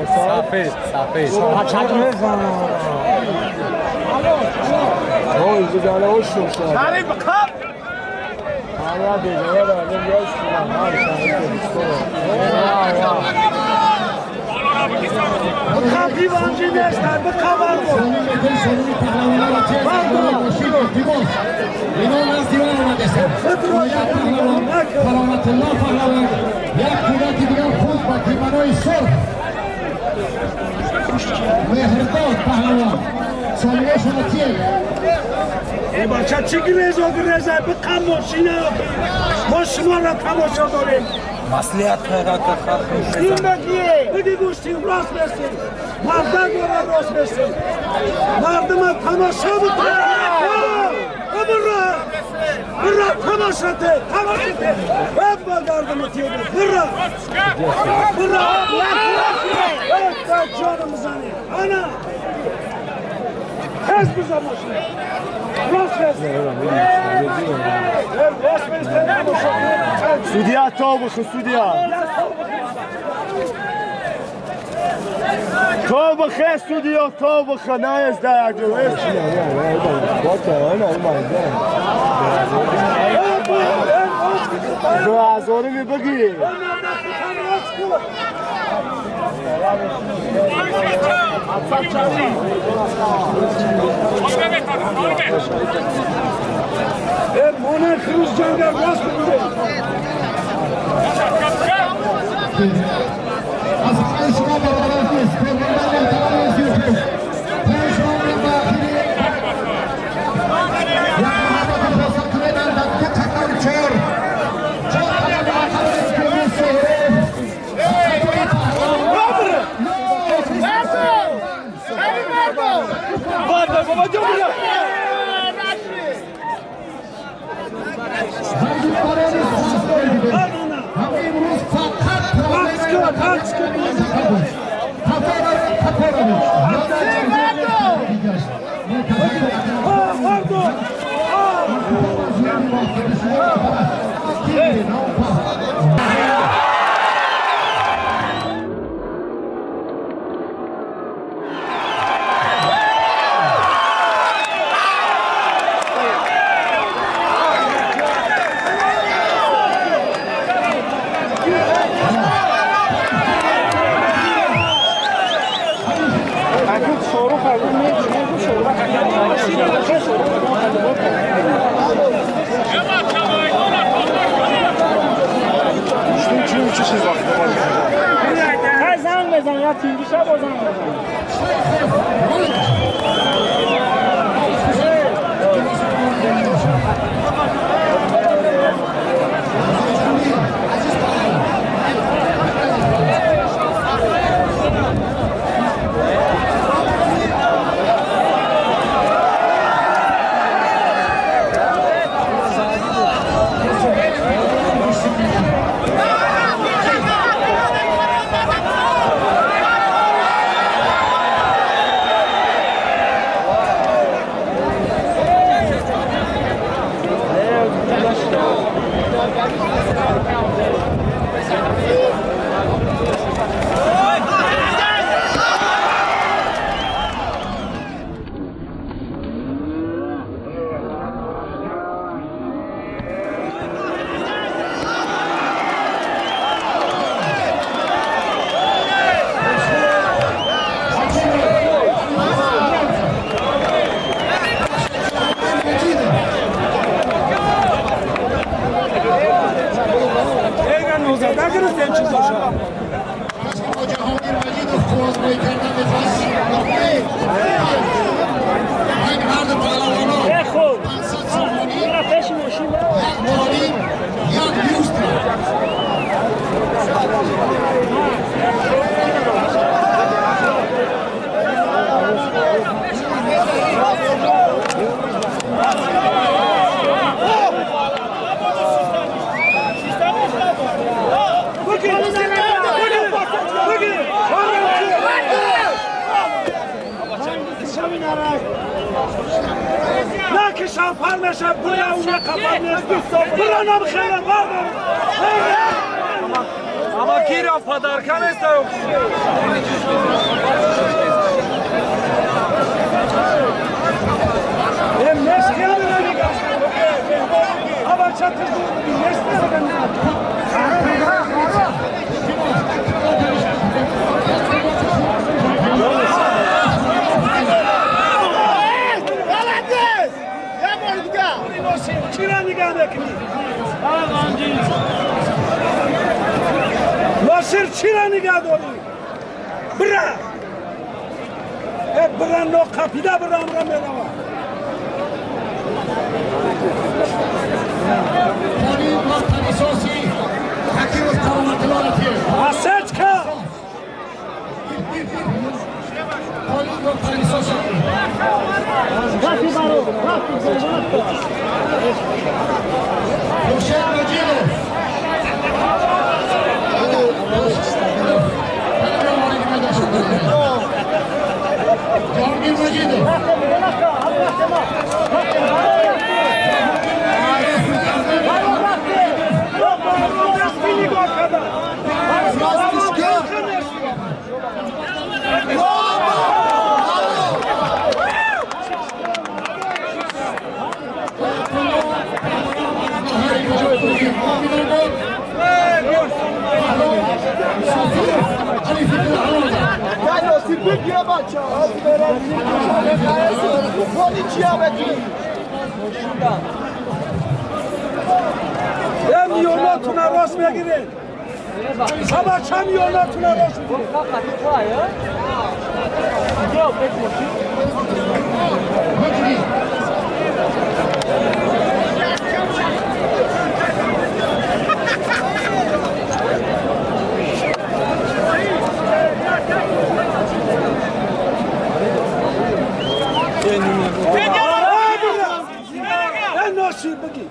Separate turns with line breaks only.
سفید سفید
مهرداد پهلوان سالیه تیه
ای بچه چی گریز و گریزه بقم ماشینه ما شما را تماشا داریم
مسئولیت پیدا که خلق
این بگیه بگی گوشتیم راست برسیم مردم را راست برسیم مردم تماشا بکنیم برا برا تماشا ته تماشا ته با گردم تیه برا برا جانم زنی انا هز بزن ماشین راست راست راست
سودیا تو بخ سودیا تو بخ سودیا تو بخ نه از دایجو دو هزاری می بگی
مانه خروج جنگل راست بگیره
از همه شما برادران نیست پیغمبر محترم سیوخیز پای شما میرم به آخری یک محبت فرصت میدن در دو تکر چهار چهار قدم آخر پیروز سهراب امروز فقط
Ама кира подарка неста.
ناصر چرا نگه داری؟ برا! برا نو قپیده برا امرا میروم. اسج که میوناتون راست میگیرین. سبا چند میوناتون راست میگیرین. بگی